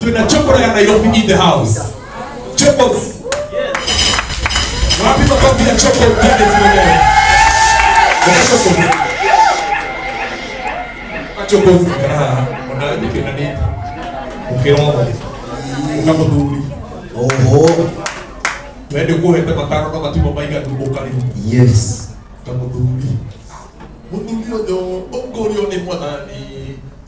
Twina Chokora ya Nairobi in the house. Chokos. Wapi makofi ya Choko Dennis mwenyewe? Choko. Choko kana ona nĩ nĩ ũkĩroma ũkamũthuri. Oho. We ndĩkũhete matano no matimo maiganu ũkarĩhwo. Yes. Ta mũthuri. Mũthuri ũyũ ũkũrio nĩ mwathani.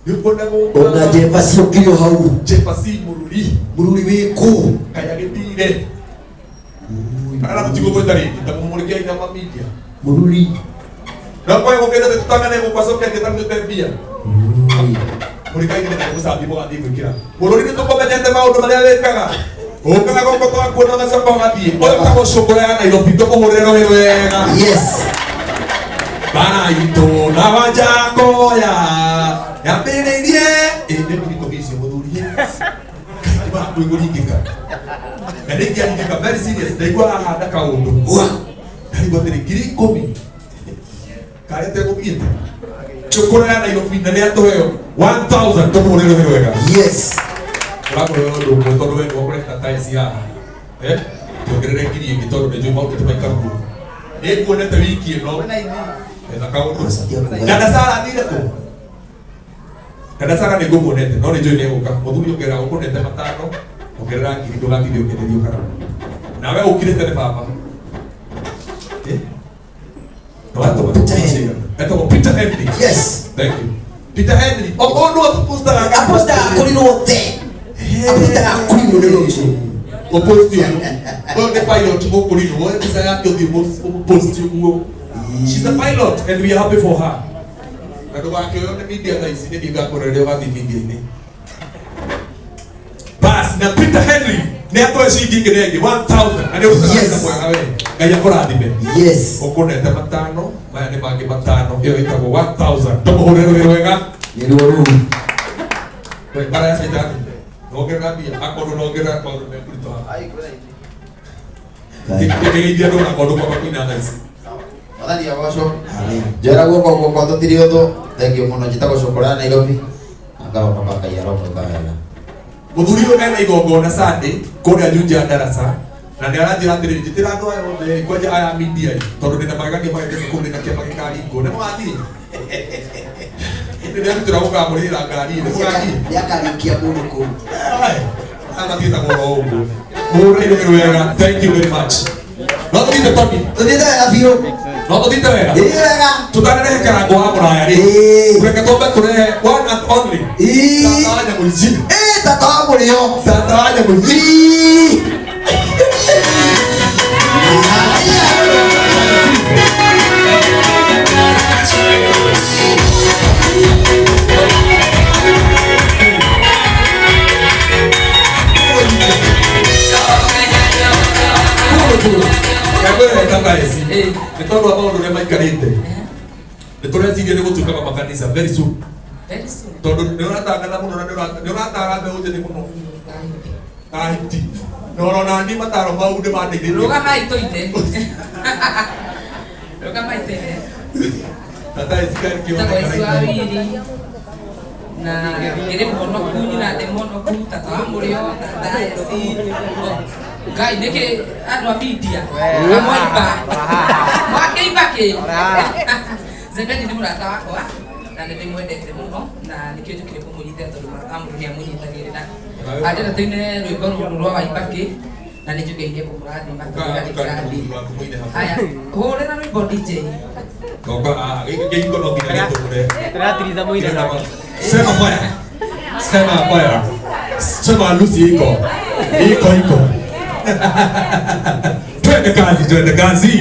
Nĩũkuona gũka. Ona njeba ciũkire o hau. Jepasi mũruri. Mũruri wĩ kũ? Kaya gĩthire. Kana tũtigũgwĩta rĩngĩ ta mũmũrĩkia ina ma media. Mũruri. No kwa gũkĩte tũtangane gũkwacokia ngĩta tũte mbia. Mũrĩkaine na gũcambia mũgathiĩ gwĩkĩra. Mũruri nĩ tũkũmenyete maũndũ marĩa wĩkaga. Ũkaga gũkũ twakuona ũgacoka ũgathiĩ. Ũyũ wĩtagwo Cũkũra ya Nairobi tũkũhũrĩre rũhĩ rwega. Yes. Bara itũ na Wanjakoya yambĩrĩirie ĩ nĩ mũritũ icio mũthuri. Nĩ na nĩ ingĩaringĩka very serious ndaigua hahanda kaũndũ. Wa. Ndarigwo atĩrĩ 10,000 karĩte gũthiĩte Cũkũra ya Nairobi na nĩ atũheo 1000 tũmũhũrĩre rũhĩ rwega. Yes. Ũrakũheo ũndũ ũmwe tondũ we nĩwe ũkũreheta tiles haha. Eh? Tuongerere ngiri ĩngĩ tondũ nĩ njũĩ maũndũ ti maikaru mũno. Nĩ nguonete wiki ĩno. Etha kaũndũ. Dada Sara athire kũ? Dada Sara nĩ ngũmuonete no nĩ njũĩ nĩ egũka. Mũthuri ongerera ũkũnete matano, ongerera ngiri ndũgatinde ũkĩenderio kana. Nawe ũkirĩte nĩ baba. Eh? Nĩwatũma? Peter Henry. Etagwo Peter Henry. Yes. Thank you. Peter Henry. O mũndũ atupostaga. Apostaga kũrinwo the. Apostaga kũrinwo nĩ rũciũ. Ũposti ũguo. Ũyũ nĩ pilot mũkũrinwo. Woe mbica yake ũthiĩ ũmũposti ũguo. She's a pilot and we are happy for her. Na ndũgakĩoywo nĩ media thaa ici nĩ niĩ ngakwĩra rĩrĩa ũgathiĩ media-inĩ. Bas na Peter Henry nĩ atũhe ciringi ingĩ na ĩngĩ 1000 na nĩ ũrutaga Yes. wĩra mwega we. Ngai akũrathime. Yes. Ũkũnete matano, maya nĩ mangĩ matano, ĩyo ĩtagwo 1000. Tũmũhũrĩre rũhĩ rwega. Nĩ ruo rũu. We, mbara ya caitani. Nongerera mbia, akorwo nongerera maũndũ mekũritũha. Kĩgeithia andũ na kũndũ kwakwa kũina thaa ici. Mwathani agocwo. Amen. Njera guoko guokwa tũtirĩ ũthũ. Thank you mũno njĩtagwo Cũkũra ya Nairobi. Na ngahonoka Ngai aromwĩka wega. Mũthuri ũyũ ena igongona Sunday kũrĩa Juja ya Darasa na nĩ aranjĩra atĩrĩrĩ njĩtĩra andũ aya othe kwanja aya media ĩ, tondũ ndĩna magegania magekĩka kũu ndĩna kĩama gĩkaringwo nĩ mũgathiĩ nĩ ndĩrarutĩra gũkamũrĩhĩra ngari nĩ mũgathiĩ Nĩ akariũkia mũndũ kũu. Amathiĩtagwo oro ũguo mũhũrĩre rũhĩ rwega. Thank you very much. No tũthiĩte Tony? Tũthiĩte wega biũ. No tũthiĩte wega. Ĩĩ wega. Tũtanarehe karango wa mũraya rĩ, Ĩĩ. reke twambe tũrehe one and only Ĩĩ. Tata wa Nyamũici. Ĩĩ tata wa mũrĩo. Tata wa Nyamũici. Ĩĩ. Ngwĩre tata eci nĩ tondũ wa maũndũ ũrĩa maikarĩte nĩ tũreciria nĩ gũtuĩkaga makanitha very soon Very soon. Tondũ nĩ ũratangatha mũno na nĩ ũratara mbeũ njĩthĩ mũno ta hiti na orona niĩ mataro mau nĩ mandeithĩtie. Rũgamai tũine. Rũgamai tũine. Tata eci kaĩ nĩkĩo Njĩtagwo Eci wa ũraikara. Wiri na ngĩrĩ mũhonoku, nyina ndĩ mũhonoku, tata wa mũrĩo, tata Eci. Ngai nĩkĩ andũ a media amwaimba mwakĩimba kĩ Zebedi nĩ mũrata wakwa na nĩ ndĩmwendete mũno na nĩkĩo njũkire kũmũnyitĩra tondũ mũrata wa mũndũ nĩ amũnyitagĩrĩra. Andĩra tũine rwĩmbo rũrũ rwa Waibakĩ na nĩ njũkĩire kũmũrathima tondũ nĩ kĩrathi. Haya, hũrĩra rwĩmbo DJ. Toka, ah, gĩkĩ kĩhingo no nginya gĩtũre. Tũratiriza mũira nake. Sema fire. Sema fire. Sema Lucy iko. Iko iko. Twende kazi, twende kazi.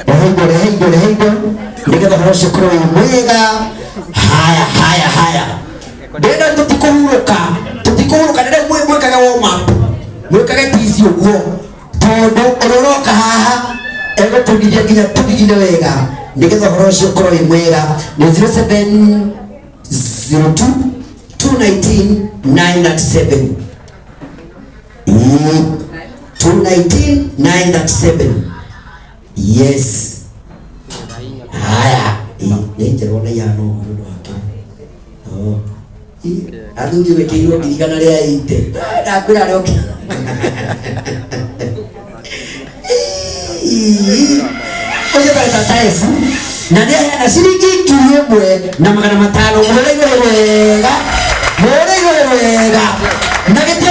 Rehe indo, rehe indo, rehe indo nĩgetha ũhoro ũcio ũkorwo wĩ mwega. Haya, haya, haya, ndĩrenda tũtikũhurũka, tũtikũhurũka. Ndĩrenda mwĩkage warm up, mwĩkage tici ũguo, tondũ ũrĩa ũroka haha egũtũgiria nginya tũgigine wega nĩgetha ũhoro ũcio ũkorwo wĩ mwega. Nĩ 0702 219 937. 219 937. Yes. Haya, nĩ njerũ na ihana ũguo nĩ ũndũ wake. Oh. Athuri wĩkĩirwo 100,000 80. Ndakwĩra arĩa ũngĩ. Ũcio nĩ tata Efu na nĩ aheana ciringi 1,500. Mũhũre igũrũ wega, mũhũre igũrũ wega na gĩtĩ.